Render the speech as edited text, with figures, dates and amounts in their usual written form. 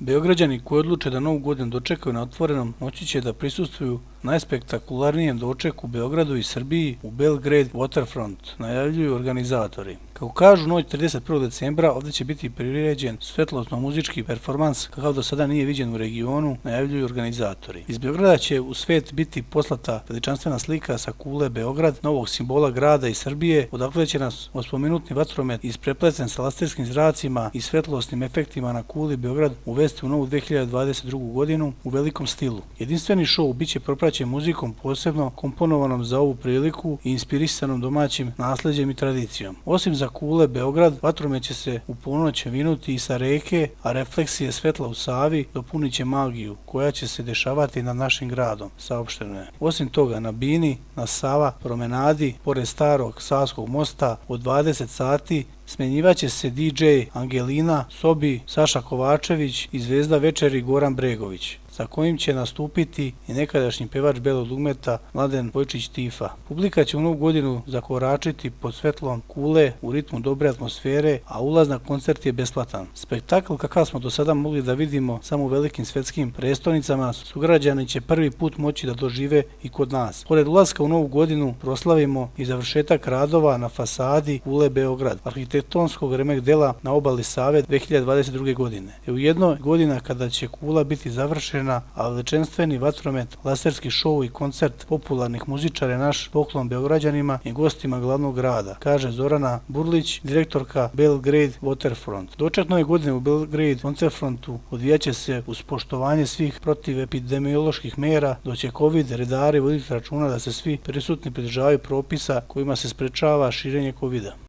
Beograđani koji odluče da Novu godinu dočekaju na otvorenom moći će da prisustvuju najspektakularnijem dočeku u Beogradu i Srbiji u Belgrade Waterfront, najavljuju organizatori. Kako kažu, noć 31. decembra ovdje će biti priređen svetlosno-muzički performans kakav do sada nije viđen u regionu, najavljuju organizatori. Iz Beograda će u svet biti poslata veličanstvena slika sa kule Beograd, novog simbola grada i Srbije, odakle će nas 8-minutni vatromet isprepleten sa laserskim zracima i svetlosnim efektima na kuli Beograd uvesti u novu 2022. godinu u velikom stilu. Jedinstveni šou biće propraćen muzikom posebno komponovanom za ovu priliku i inspirisanom domaćim nasleđem i tradicijom. Osim za kule Beograd, vatromet će se u ponoć vinuti i sa reke, a refleksije svetla u Savi dopunit će magiju koja će se dešavati nad našim gradom, saopšteno je. Osim toga, na Bini, na Sava promenadi, pored starog Savskog mosta, od 20 sati smjenjivaće se DJ Angelina, Sobi, Saša Kovačević i zvezda večeri Goran Bregović, sa kojim će nastupiti i nekadašnji pevač belog dugmeta Mladen Vojčić Tifa. Publika će u novu godinu zakoračiti pod svetlom kule u ritmu dobre atmosfere, a ulaz na koncert je besplatan. Spektakl kakav smo do sada mogli da vidimo samo u velikim svetskim prestolnicama, sugrađani će prvi put moći da dožive i kod nas. Pored ulaska u novu godinu proslavimo i završetak radova na fasadi kule Beograd, arhitektonskog remek dela na obali Save 2022. godine. U jednoj godina kada će kula biti završena, a veličanstveni vatromet, laserski šou i koncert popularnih muzičara je naš poklon Beograđanima i gostima glavnog grada, kaže Zorana Burlić, direktorka Belgrade Waterfront. Doček nove godine u Belgrade Waterfrontu odvijaće se uz poštovanje svih protivepidemioloških mera, dok će COVID redari voditi računa da se svi prisutni pridržavaju propisa kojima se sprečava širenje COVID-a.